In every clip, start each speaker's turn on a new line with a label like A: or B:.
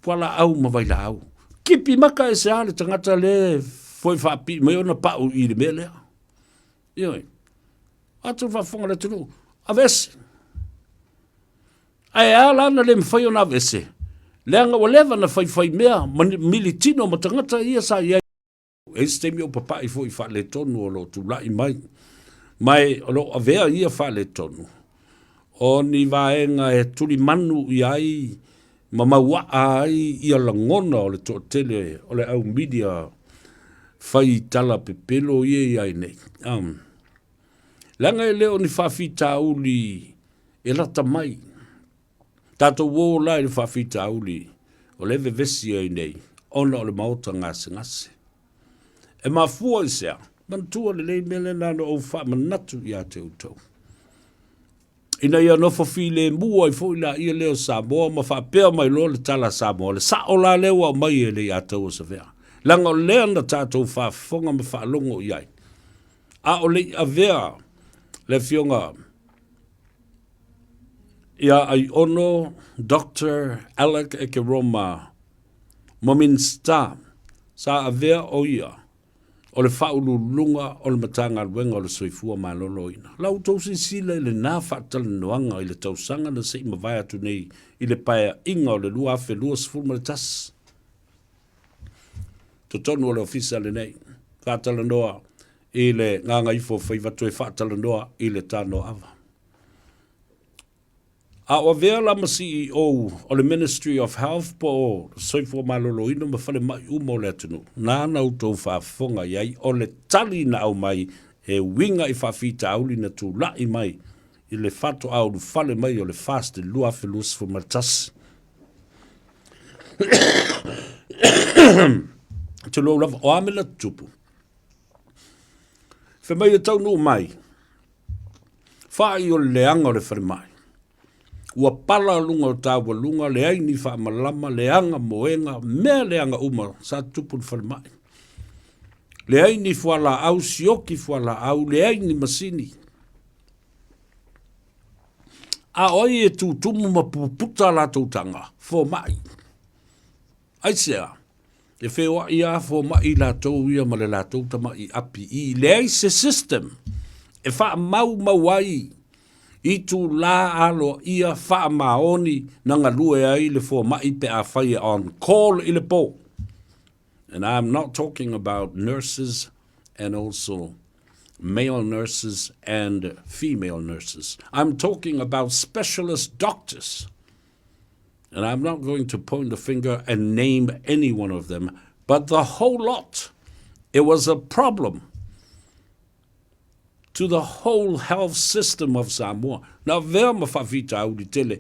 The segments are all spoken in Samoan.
A: Fualaau ma vailaau. Kipi maka e se a le tagata le foi faapii mai ona pau i le mea lea. Ioe. Atu faafofoga le atunuu, aveese. Ae a la na le mafai ona aveese? Leaga ua leva na faifai mea ma militino ma tagata ia sa i ai. E i ai se taimi o papai foi i faaletonu o lo o tulai mai, ma e o lo o avea ia faaletonu o ni vaega e tulimanu i ai ma mauaa ai ia lagona o le toatele o le au media fai tala pepelo ia i ai nei. Um, leaga e le o ni faafitauli e lata mai. Tatou o la i le faafitauli o lea e vevesi ai nei ona o le maota gasegase. E mafua i se a? Manatua lelei mea lea na ona ou faamanatu ia te outou. Ina ia nofo filemu ai foi laia lea o Samoa ma faapea mai loa le tala a Samoa, le sao la lea ua aumai e Leiataua Savea. Leaga o lea na tatou faafofoga ma faalogo i ai. A o le i avea le afioga ia Aiono Doctor Alec Ekeroma ma Minisita sa avea o ia o le Faauluuluga o le Matagaluega o le Soifua Maloloina. La outou silasila i lena faatalanoaga i le tausaga na se i mavae atu nei i le Paeaiga o le 2021. Totonu o le ofisa lenei, faatalanoa i le Gagaifo Faiva toe faatalanoa i le Tanoava. A o avea la ma CEO o le Ministry of Health po o Soifua Maloloina ma falemai uma o le atunuu, nāna outou faafofoga i ai, o le tali na aumai e uiga i faafitauli na tulai mai i le faatoa ulufale mai o le FAST i le 2021. Tulou lava, o a mea na tutupu? Fai mai e taunuu mai, Whai o le leaga o le falemai. Ua pala luga o taualuga, leai ni faamalama, leaga moega, mea leaga uma sa tutupu i le falemai. Leai ni fualaau, sioki fualaau, leai ni masini. A o ai e tutumu ma puputa latou taga? Fomai. Aisea? E feoai lava fomai latou ia ma le latou tamai api i leai se system e faamaumau ai itulā aloaia faamaoni na galue ai le fomai pe afai e on call i le po. And I'm not talking about nurses and also male nurses and female nurses. I'm talking about specialist doctors. And I'm not going to point the finger and name any one of them, but the whole lot. It was a problem to the whole health system of Samoa. Na vea ma faafitauli tele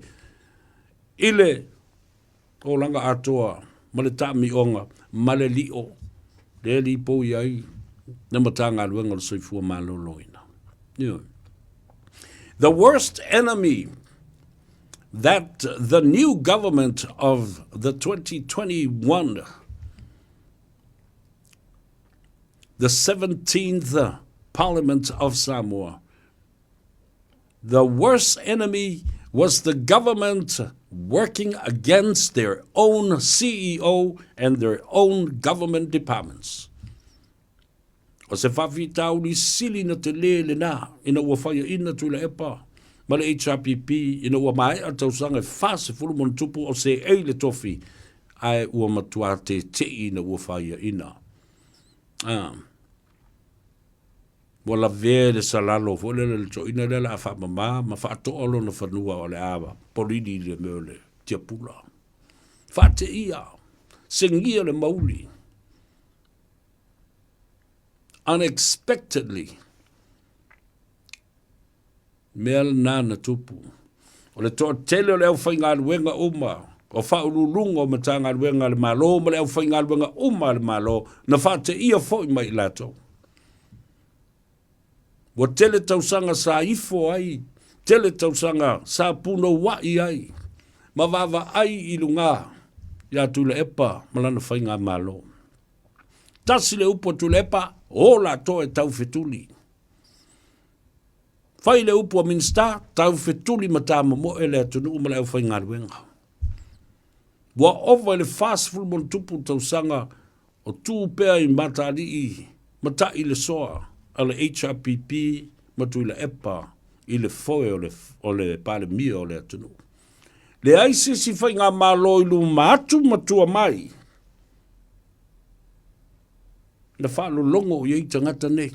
A: i le olaga atoa ma le taamioga ma le lio lea lipoi ai le Matagaluega o le Soifua Maloloina. Yeah. The worst enemy that the new government of the 2021, the 17th Parliament of Samoa, the worst enemy was the government working against their own CEO and their own government departments. O se faafitauli sili na telē lenā ina ua faiaina Tuilaepa ma le HRPP ina ua maea tausaga e 40 ma ona tupu o seei le tofi ae ua matuā teteʻi ina ua faiaina. Ah. Ua lavea le salalo foi lele le toeaina lea o le a faamama ma faatoa lona fanua o le a polili i le mea o le tiapula. Faateia, segia le mauli. Unexpectedly, mea lena na tupu. O le toatele o le aufaigaluega uma, o faauluuluga o Matagaluega a le Malo ma le aufaigaluega uma a le Malo, na faateia foi mai i latou. Ua tele tausaga sa ifo ai, tele tausaga sa punouai ai, ma vaavaai i luga ia Tuilaepa ma lana faigamalo. Tasi le upu a Tuilaepa, o latou e taufetuli. Fai le upu a Minisita, taufetuli ma tamomoe le atunuu ma le aufaigaluega. Ua ova i le 40 ma ona tupu tausaga o tu pea i Mataalii ma taʻi le soa a le HRPP ma Tuilaepa i le foe o le, o le Palemia o le atunuu. Leai se isi faigamalo i luma atu ma tua mai na faalologo i ai tagata nei.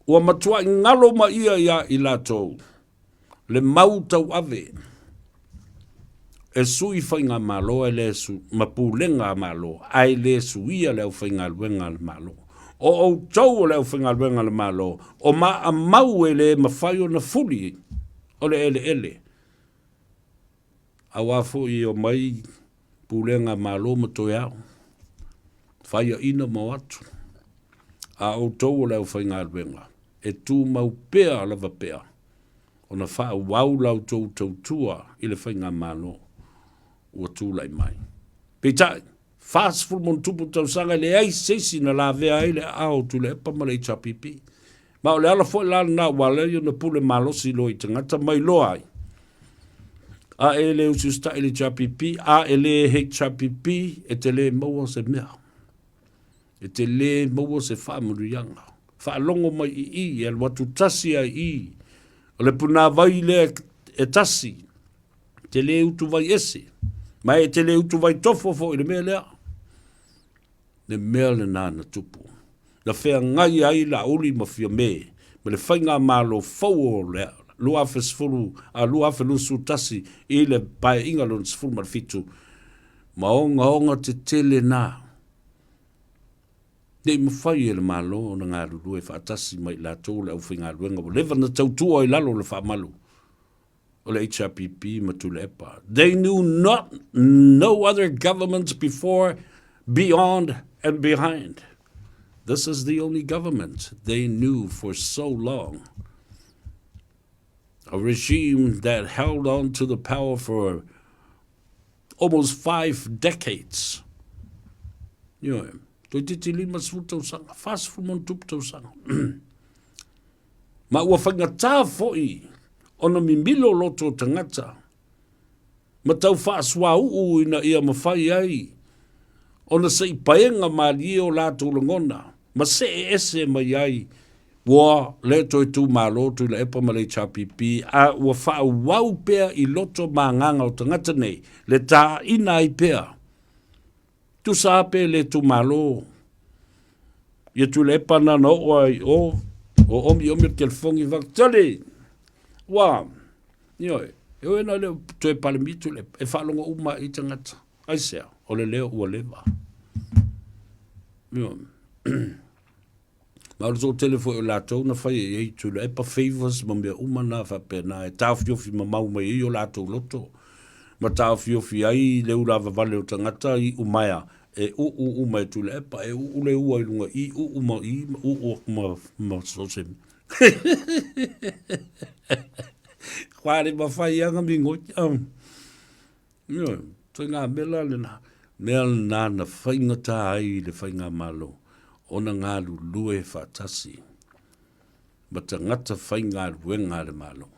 A: Ua matuai galo ma ia iā i latou le mau tauave e sui faigamalo ae le su, ma pulega a Malo ae le suia le aufaigaluega a le Malo. O outou o le aufaigaluega a le Malo, o maamau e le mafai ona fuli o le eleele, aua foi e omai pulega a Malo ma toe ao, faiaina ma o atu. A outou o le aufaigaluega, e tumau pea lava pea ona faaauau la outou tautua i le faigamalo ua tulai mai. Peitai, 40 ma tausaga e leai se isi na lavea ai le aao o Tuilaepa ma le HRPP. Ma o le ala foi la lena ua ala ai ona pule malosi loa i tagata ma iloa ai a e le usiusitai i le HRPP, a e le HRPP, e te le maua se mea. E te le maua se faamanuiaga. Faalogo mai i i, e alu atu tasi lava i i. O le punāwai lea e tasi, e te le utuvai ese, ma e te le utuvai tofo foi i le mea lea. Le mea lena na tupu. Na feagai ai Laauli ma Fiame ma le faigamalo fou o le 2010 a 2021 i le Paeaiga lona 17, ma ogaoga tetele na. Ne i mafai e le Malo ona galulue faatasi ma i latou le aufaigaluega ua leva ona tautua i lalo o le faamalu o le HRPP ma Tuilaepa. They knew not no other governments before, beyond and behind. This is the only government they knew for so long. A regime that held on to the power for almost 5 decades. Ioe, toeitiiti 50 tausaga, 40 ma ona tupu tausaga. Ma ua faigata foi ona mimilo loto o tagata ma tau faasuauu ina ia mafai ai ona se i paega malie o latou lagona ma see ese mai ai ua le toe tumalo Tuilaepa ma le HRPP a ua faaauau pea i loto ma agaga o tagata nei le tāina ai pea. Tusa a pe le tumalo ia Tuilaepa na na oo ai o o omiomi o le telefoni fakitali ua ioe e oe na le toe Palemia Tuilaepa e faalogo uma i tagata. Aisea? O le leo ua leva. Ioe. Ma o le toatele foi o latou na fai i ai Tuilaepa favors ma mea uma na faapena e taofiofi mamau mai ai o latou loto ma taofiofi ai le ulavavale o tagata i umaea e uu uma e Tuilaepa, e uu le ua i luga i, uu ma i, uu aku ma, ma so se mea. Kua le mawhai anga mingoi. Ioe, ituaiga mea la lena, mea lena na faigata ai le faigamalo ona galulue faatasi ma tagata faigaluega a le Malo.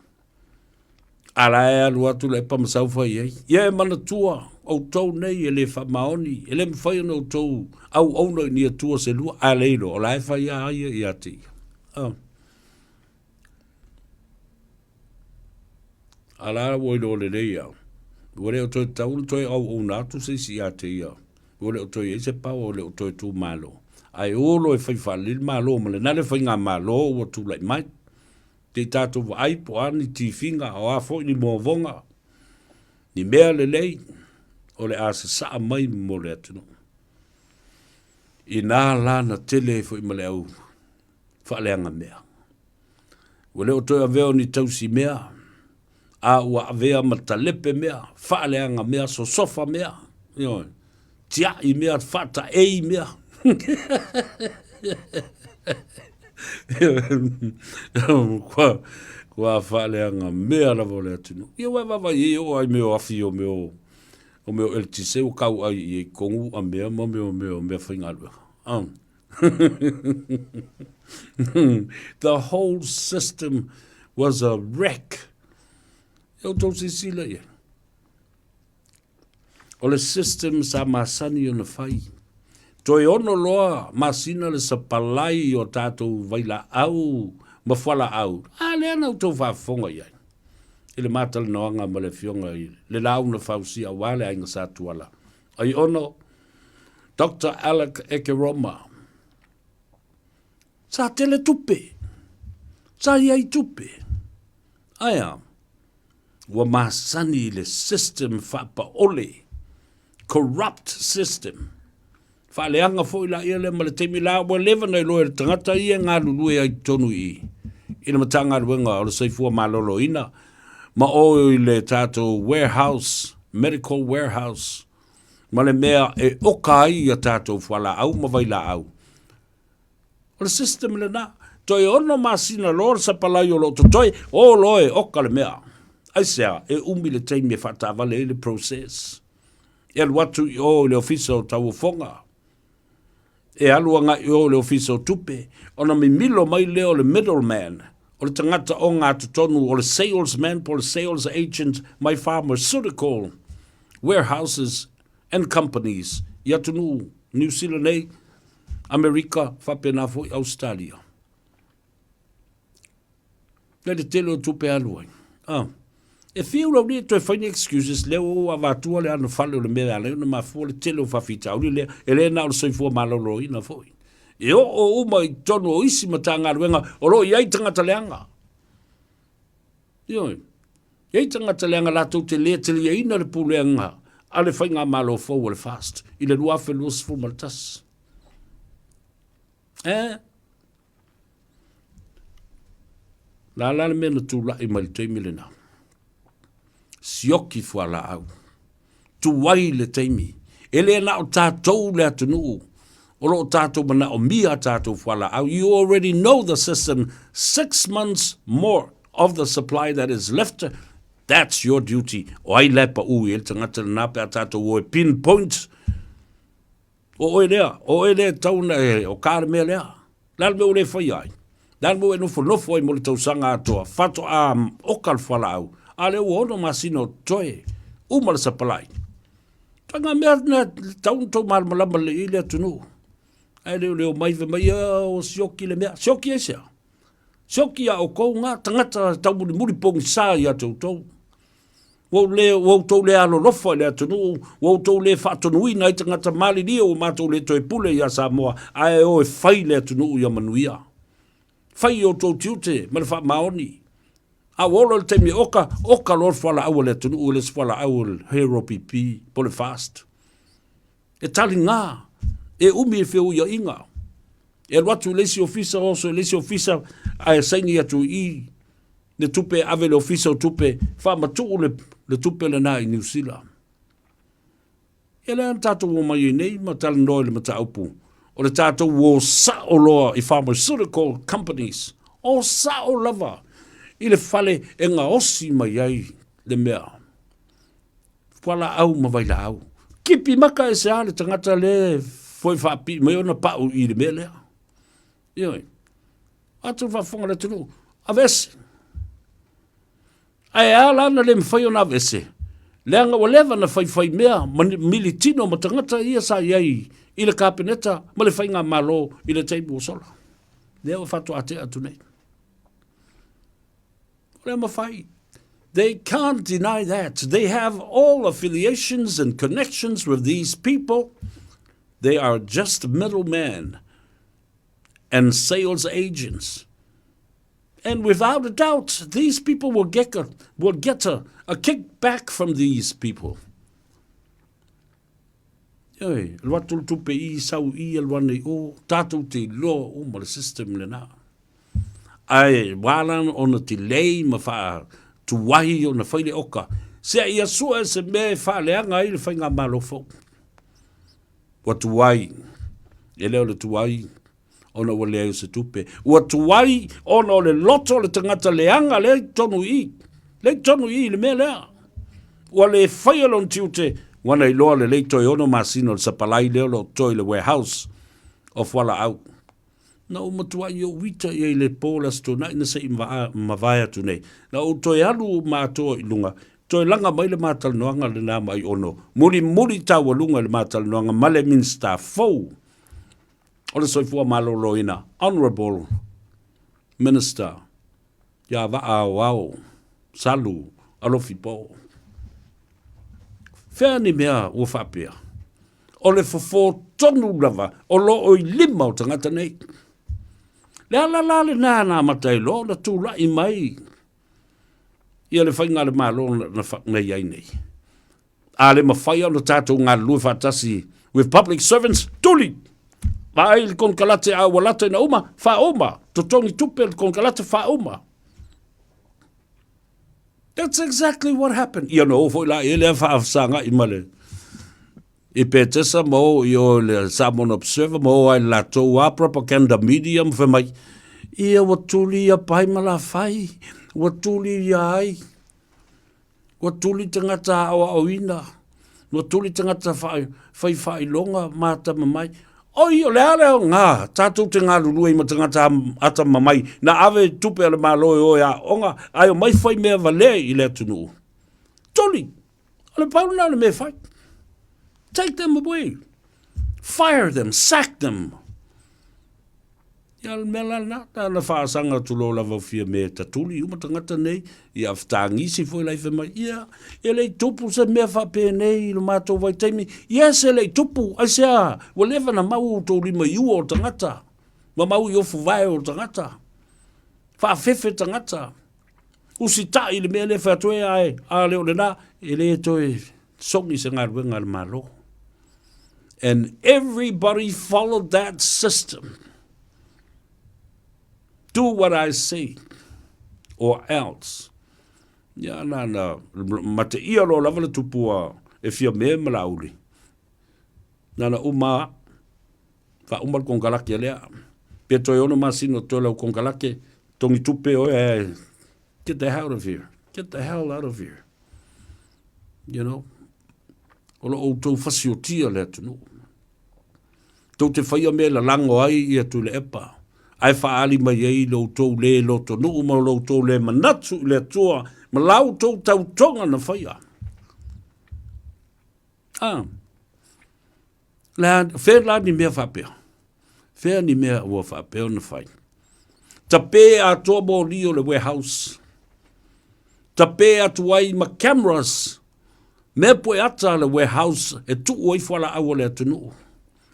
A: A la e alu atu le epa ma sau fai ai. Ia e manatua, outou nei e le faamaoni, e le mafai ona outou auauna i ni atua se lua, a le iloa, o la e fai lava ia ia te ia. Oh. A la ua iloa lelei au, ua le o toe tatau ona toe auauna atu se isi ia te ia, ua le o toe i ai se power, ua le o toe tumalo. Ae o loa e fai faalelei le Malo ma lena le faigamalo ua tulai mai. Te i tatou vaai po o a ni tifiga, o a foi ni movoga, ni mea lelei o le a sasaa mai mo le atunuu. Inā la na tele ai foi ma le au faaleaga mea. Ua le o toe avea o ni tausi mea, a ua avea ma talepe mea, faaleaga mea, sosofa mea, ioe, tiai mea, faataei mea. Kua, kua faaleaga mea lava o le atunuu. Ia ua e vaavaai i ai oo ai mea o afi o mea o o mea o eletise ua kauai i ai tonu a mea ma mea o mea o mea faigaluega. Oh. The whole system was a wreck. E outou silasila i ai. O le system sa masani ona fai. Toe ono loa masina le sapalai o tatou vailaau ma fualaau, a lea na outou faafofoga i ai i le matalanoaga ma le afioga i le Laau na Fausia aua le Aiga Sa Tuala. Aiono Doctor Alec Ekeroma. Sa tele tupe. Sa i ai tupe. Ae a? Ua masani i le system faapaole, corrupt system. Faaleaga foi la ia lea ma le taimi la ua leva ona iloa e le tagata ia e galulue ai i totonu i i i le Matagaluega o le Soifua Maloloina ma o i le tatou warehouse, medical warehouse ma le mea e oka ai a tatou fualaau ma vailaau. O le system lena. Toe ono masina loa le sapalai o lo o totoe, o loa e oka le mea. Aisea? E umi le taimi e faataavale ai le process. E alu atu i o i le Ofisa o Tauofoga, e alu agai i o i le Ofisa o Tupe, ona mimilo mai lea o le middleman, o le tagata ogatotonu, o le salesman po o le sales agent mai pharmaceutical warehouses and companies i atunuu Niu Sila nei, Amerika, faapena foi Ausetalia. Nai le tele o tupe alu ai. Ah. E fiu lau lia toe fai ni excuses lea ua ou avatua le anofale o le mea e ala ai ona mafua le tele o faafitauli lea, e le na o le soifua maloloina foi. E oo uma i totonu o isi Matagaluega o lo o i ai tagata leaga. Ioe. E i ai tagata leaga latou te le taliaina le pulega a le Faigamalo fou a le FAST i le 2021. Eh? La la le mea na tulai mai le taimi lena. Sioki fualaau. Tuai le taimi. E le na o tatou le atunuu o lo o tatou manaomia a tatou fualaau. You already know the system. 6 months more of the supply that is left. That's your duty. O ai la e pau i ai le tagata lena pe a tatou o e pinpoint. O oe lea, o oe lea e tatau ona e, o ka le mea lea. Le a le mea ua le faia ai? Le a le mea ua e nofonofo ai mo le tausaga atoa, faatoa oka le fualaau, a lea ua ono masina o totoe, uma le sapalai. Ituaiga mea na e tatau ona tou malamalama lelei i ai le atunuu. Ae le o le omai fai mai, ua sioki le mea. Sioki aisea? Sioki ia outou na tagata taumulimuli pogisa ia te outou. Ua ou le, ua outou le alolofa i le atunuu, ua outou le faatonuina ai tagata malilie ua matou le toe pule iā Samoa, ae o e fai le atunuu ia manuia. Fai i outou tiute ma le faamaoni. A ua ola le taimi e oka, oka loa le fualaau a le atunuu, e le o se fualaau a le Hero PP po o le Fast. E taligā, e umi le feuiaiga. E alu atu i le isi ofisa, oso i le isi ofisa, ae saini atu i i le tupe e ave i le ofisa o tupe, faamatuu le, le tupe lena i Niu Sila. Ia lea na tatou omai ai nei ma talanoa i le mataupu o le tatou o sao loa i pharmaceutical companies, o sao lava i le fale e gaosi mai ai le mea. Fualaau ma vailaau. Kipi maka e se a le tagata le foi faapii mai ona pau i le mea lea. Ioe. Atu faafofoga le atunuu, aveese. Ae a la na le mafai ona aveese? Leaga ua leva na faifai mea ma militino ma tagata ia sa i ai i le Kapeneta ma le Faigamalo i le taimi ua sola. Lea ua faatoa tea atu nei. O le mafai. They can't deny that. They have all affiliations and connections with these people. They are just middlemen and sales agents. And without a doubt, these people will get a kickback from these people. Oi, alu atu le tupe i sau i alu ane i o, tatou te iloa uma le system lena. Ae ua ala ona delay ma faatuai ona fai le oka, seia ia sue se mea e faaleaga ai le faigamalo fou. Ua tuai, e le o le tuai ona ua leai o se tupe. Ua tuai ona o le loto o le tagata leaga lea i totonu i i, lea i totonu i i le mea lea. Ua le faia lona tiute, ua na iloa lelei toe ono masina o le sapalai lea o lo o totoe i le warehouse o fualaau. Na ou matuai ou ita i ai i le po o le Aso Toonai na se i mavae atu nei. Na ou toe alu ma atoa i luga. Toe laga mai le ma talanoaga lena ma Aiono, mulimuli taualuga i le ma talanoaga ma le Minisita fou o le Soifua Maloloina, Honourable Minister ia Vaa Aoao Salu Alofi Po. Fea ni mea ua faapea? O le fofo tonu lava o lo o i lima o tagata nei. Le ala la lena na amata ai loa ona tulai mai ia le faiga a le Malo na i ai nei. A le mafai ona tatou galulue faatasi with public servants, tuli! Vaai le konekarate a ua lata ina uma, faauma, totogi tupe le konekarate faauma. That's exactly what happened. Ia na o foi la i lea faafesagai ma le i Petesa ma o i o le Samoan Observer ma o ai le latou a propaganda media ma fai mai, ia ua tuli ia pai ma la fai, ua tuli ia ai, ua tuli tagata aoaoina, ua tuli tagata fai faailoga ma atamamai. Oi, o le a le aoga tatou te galulue ai ma tagata atamamai na ave tupe a le Malo e o e aooga ae omai fai mea valea i le atunuu? Tuli! O le pau lena o le mea e fai. Take them away. Fire them, sack them. Ia le mea la lena, na na faasaga atu loa lava o fia me tatuli uma tagata nei, ia fetagisi foi la i fai mai, ia, e le i tupu se mea faapenei i lo matou vaitaimi. Yes, e le i tupu, aisea, ua leva na mau outou lima i ua o tagata, ma mau i ofu vae o tagata, faafefe tagata, usitai i le mea lea fai atu e ae, a le o lena, e le toe sogi se galuega a le Malo. And everybody followed that system. Do what I say or else. Ia na na mate ia loa lava le tupua e fia me ma lauli. Na na uma faauma le konekarate lea. Pe toe ono masina o toe lau konekarate, togi tupe oe ae get the hell out of here. Get the hell out of here. You know? O lo outou fasiotia le atunuu. Tou te faia mea e lalago ai ia Tuilaepa, ae faaali mai ai lo outou le lotonuu ma lo outou le manatu i le Atua ma la outou tautoga na faia. Ah. Le, fea la ni mea faapea? Fea ni mea ua faapea ona fai? Tape atoa moli o le warehouse. Tape atu ai ma cameras mea poe ata le warehouse e tuu ai fualaau o le atunuu.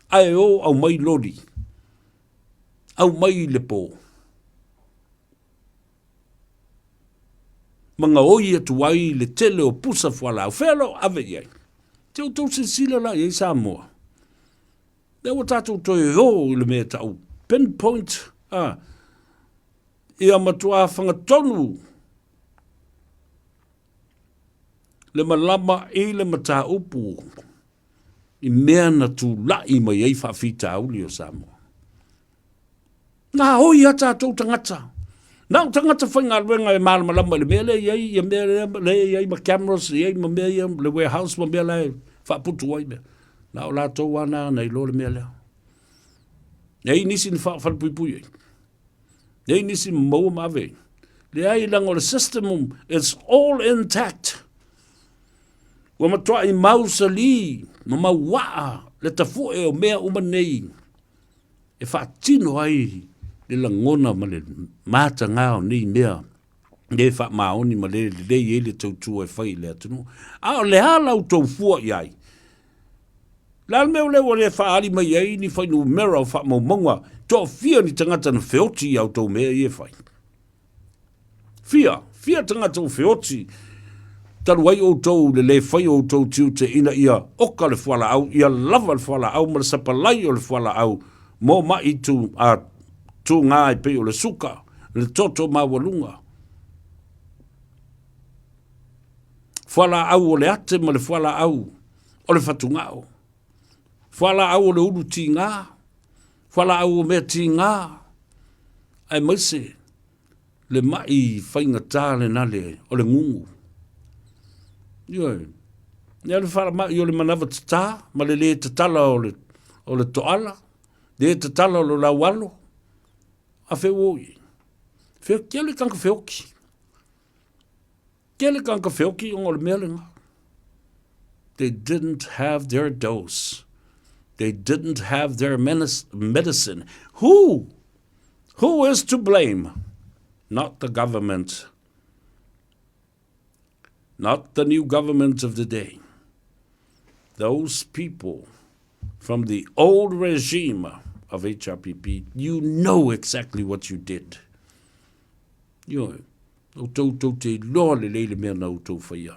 A: Ae o aumai loli. Aumai i le po. Ma gaoi atu ai le tele o pusa fualaau. Fea lo ave i ai? Te outou silasila la i ai Samoa. Lea ua tatou toe o i le mea e tau pinpoint, a, ia matuā fagatonu le malama i le mataupu i mea na tulai mai ai faafitauli o Samoa. Gaoi a tatou tagata. Na o tagata faigaluega e malamalama i le mea lea e i ai, ia mea lea, lea e i ai ma cameras, e i ai ma mea ia, le warehouse ma mea la e faaputu ai mea. Na o latou lava na na iloa le mea lea. E i ai nisi na faalepuipui ai. E i ai nisi na maua ma ave ai. Leai, leaga o le system, it's all intact. Ua matuai mausali ma mauaa le tafu'e o mea uma nei e faatino ai le lagona ma le matagā o nei mea le faamaoni ma le lelei ai le tautua e fai i le atunuu. A o le a la outou fua i ai? O le a le mea lea ua le faaali mai ai ni fuainumera o faamaumauga toafia ni tagata na feoti i a outou mea ia e fai? Fia, fia tagata ua feoti talu ai outou le le fai o outou tiute ina ia oka le fualaau, ia lava le fualaau ma le sapalai o le fualaau mo maʻi tu, a, tugā e pei o le suka, le toto maualuga. Fualaau o le ate ma le fualaau o le fatugao. Fualaau o le ulu tigā, fualaau o mea tigā, aemaise le maʻi faigata lena le, o le gugu. Ioe. Ia le faamaʻi o le manava tatā ma le lē tatala o le, o le toala, lē tatala o le laualo, a fea ua oo i ai? Feoki, alu i le tagata feoki. Tele tagata feoti ona o le mea lena. They didn't have their dose. They didn't have their medicine. Who? Who is to blame? Not the government. Not the new government of the day. Those people from the old regime of HRPP, you know exactly what you did. Ioe, outou tou te iloa lelei le mea na outou faia.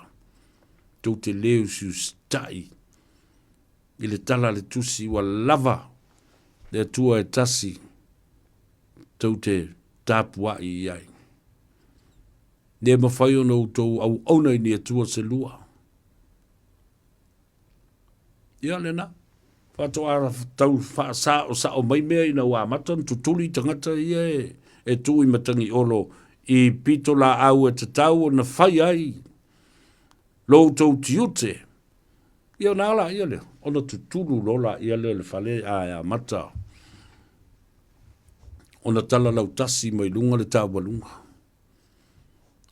A: Tou te le usiusitai i le tala a le tusi ua lava le Atua e tasi tou te tapuai i ai. Le mafai ona outou auauna i ni Atua se lua. Ia lena. Faatoa tau faasaosao mai mea ina ua amata ona tutuli tagata ia e, e tu i Matagiolo i pitolaau e tatau ona fai ai lo outou tiute. Ia ona ala ia lea, ona tutulu loa laia lea o le fale ae amata ona talalautasi mai luga le taualuga.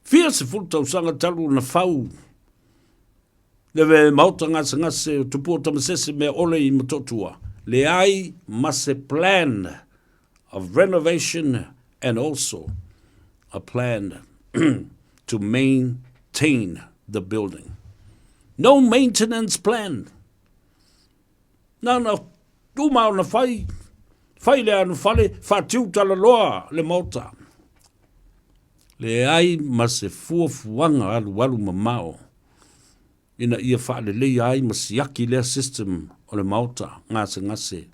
A: Fia sefulu tausaga talu ona fau le maota gasegase o Tupua Tamasese mea ole i Motootua, leai ma se plan of renovation and also a plan to maintain the building. No maintenance plan. Na ona uma ona fai, fai le anofale, fatiu talaloa le maota. Leai ma se fuafuaga alualu mamao ina ia faaleleia ai ma siaki lea system o le maota gasegase,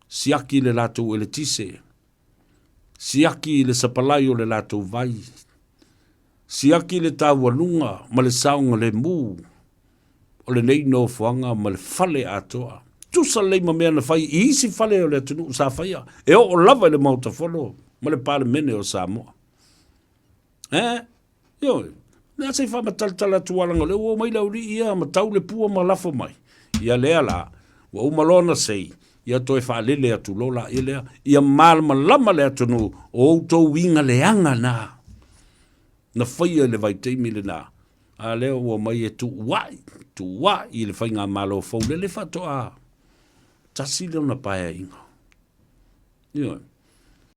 A: siaki le latou eletise, siaki le sapalai o le latou vai, siaki le taualuga ma le saogalemu o lenei nofoaga ma le fale atoa. Tusa lelei ma mea na fai i isi fale o le atunuu sa faia, e oo lava i le Maota Fono ma le Palemene o Samoa. Eh? Ioe. Lea se i faamatalatala atu lava leaga o lea ua omai le aualii ia ma tau le pua ma lafo mai. Ia lea la, ua uma loa ona sei, ia toe faalele atu loa laia lea, ia malamalama le atunuu o outou uiga leaga na na faia i le vaitaimi lena, a lea ua omai e tuuai, tuuai i le faigamalo fou lea le faatoa tasi lona paeaiga. Ioe.